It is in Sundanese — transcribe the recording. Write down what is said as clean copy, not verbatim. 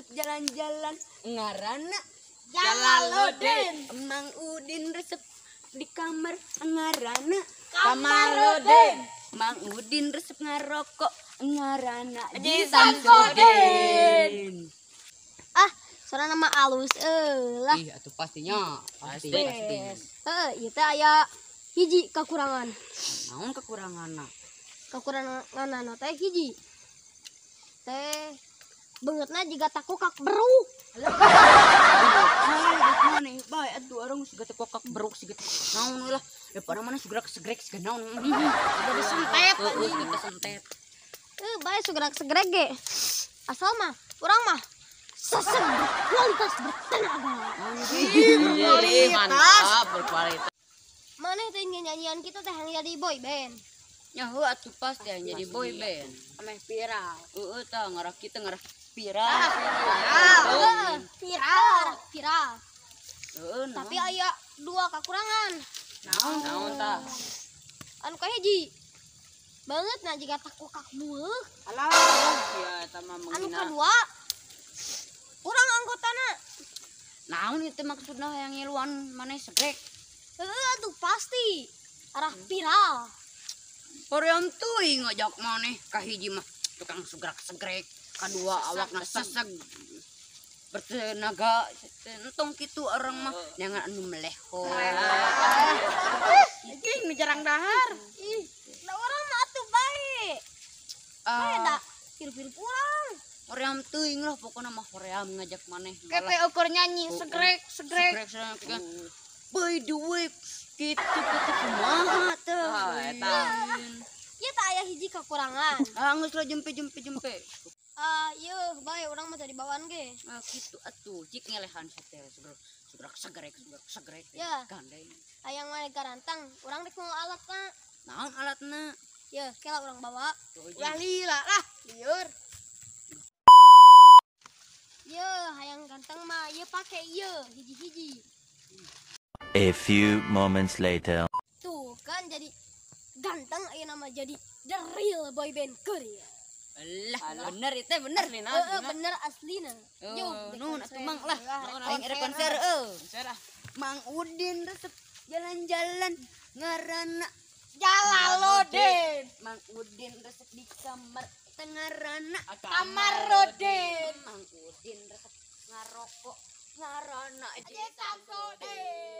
resep jalan-jalan ngaranna Jalaludin. Mang Udin resep di kamar ngaranna Kamarudin. Mang Udin resep ngarokok ngaranna Haji Samsudin. Ah, soalna nama alus lah. Ih, atuh pastinya. Pasti, pasti. Heeh, ieu teh aya hiji kekurangan. Naon kekuranganna? Kekuranganna teh hiji. Teh beungeutna jiga takokak beruk. Maneh bae atuh urang siga teh kokak beruk siga naon lah. Daripada mana sugerak segrek siga naon. Udah disentet anjing. Heeh, sentet. Bae sugerak segrek ge. Asal mah urang mah seseg berkualitas bertenaga. Berkualitas. Mantap, berkualitas. Maneh teh nyanyian kita teh yang jadi boy band. Nyaho atuh pasti yang jadi boy band. Ameh viral. Heeh tah ngarah kita ngarah viral. Viral. Viral. Viral. Heeh. Tapi aya dua kekurangan. Naon? Naon tah? Anu kahiji. Banget nah jika takokak bueuh. Alah, ya eta mah Anu menghina. Kedua kurang anggotana. Naon itu maksudna hayang ngiluan maneh segrek? Heeh atuh pasti. Arah viral. Hoream teuing ngajak maneh kahiji mah tukang sugrak segrek, kadua awakna seseg bertenaga entong kitu orang mah jangan anu meleho. Ih, nu jarang dahar. Ih, da urang mah atuh bae. Bae da hirup-hirup urang. Hoream teuing lah pokona mah hoream ngajak maneh. Kepe ukur nyanyi segrek segrek. Segrek segrek. By the way, kitu kitu kumaha teh? Ah, eta. Ieu teh aya hiji kekurangan. Ah, geus lah jempe jempe jempe. Ah, ieu bae urang mah teu dibawaan ge. Ah, kitu atuh cik ngelehan teh segrek segrek segrek segrek segrek. Ya. Gandeng. Hayang maneh garantang, urang rek mau alatna. Naon alatna? Yeuh, kela urang bawa. Ulah lila lah, liur. Yeuh, hayang ganteng mah ieu pake ieu hiji-hiji. A few moments later. Tuh kan jadi ganteng ayeuna mah jadi the real boy band Korea. Alah, bener itu bener. Heeh, bener aslina. Oh, nun atuh mang lah. Aing erek konser euy. Konser ah. Mang Udin resep jalan-jalan ngaranna Jalaludin. Mang Udin resep di kamar tengarana Kamarudin. Mang Udin resep ngarokok ngaranna Haji Samsudin.